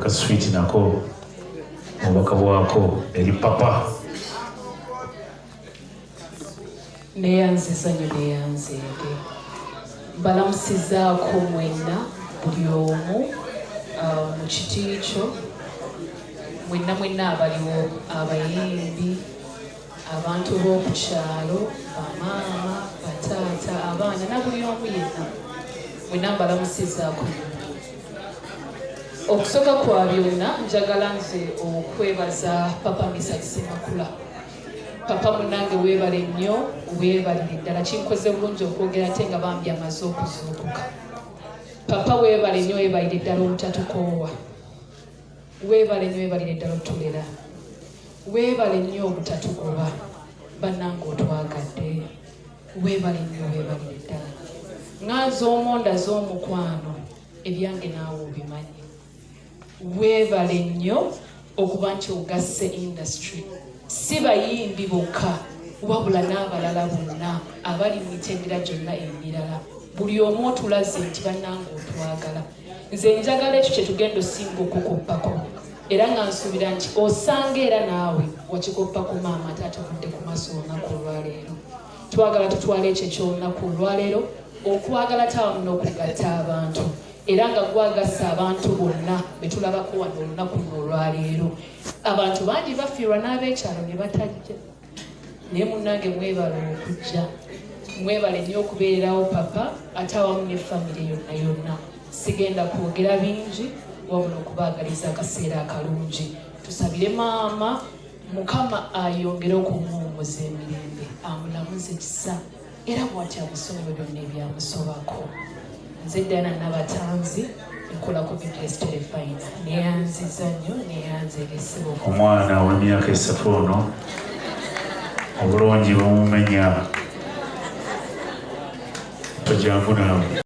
Ka sweet nako obubaka bwako eri papa. Neyanziza nnyo, neyanzeege, mbalamusizaako mwenna, buli omu mu kiti kyo, mwenna mwenna abaliwo, abayimbi, abantu b'oku kyalo, bamaama, bataata, abaana na buli omu yenna, mwenna mbalamusizaako nnyo. Okusooka kwa byonna, njagala nze okwebaza Papa Misaki Semakula. Papa munange, weebale nnyo, weebalire ddala. Kinkoze bulungi okwogera ate nga bambi amaze okuzuukuka. Papa, weebale nnyo, weebalire ddala obutatukoowa. Weebale nnyo, weebalire ddala otulera. Weebale nnyo obutatugoba. Bannange, otwagadde. Weebale nnyo, weebalire ddala. Ŋŋanza omonda z'omukwano, ebyange naawe obimanyi. Weebale nnyo okuba nti ogasse industry, si bayimbi bokka, wabula n'abalala bonna abali mu mitendera gyonna emirala. Buli omu otulaze nti bannange otwagala. Nze njagala ekyo kye tugenda osinga okukoppako, era nga nsuubira nti osanga era naawe wakikoppa ku maama ate atuvudde ku maaso olunaku olwaleero. Twagala tutwale ekyo ekyolunaku olwaleero, okwagala tawamu n'okugatta abantu, era nga gwagassa abantu bonna betulabako wano olunaku luno olwaleero. Abantu bangi bafiirwa n'ab'ekyalo ne batajja, naye munnange mwebale okujja, mwebale nnyo okubeererawo papa ate awamu ne famire yonna yonna. Sigenda kwogera bingi, wabula okubaagaliza akaseera akalungi. Tusabire maama, Mukama ayongere okumuwummuza emirembe, amulamuze kisa, era bw'ati amusonyiwe byonna ebyamusobako. Nze Diana Nabatanzi, nkola ku BBS Terefayina. Neyanziza nnyo, neyanzegesebo. Omwana ow'emyaka 3 ono obulungi bumumenya. Tojangu naawe.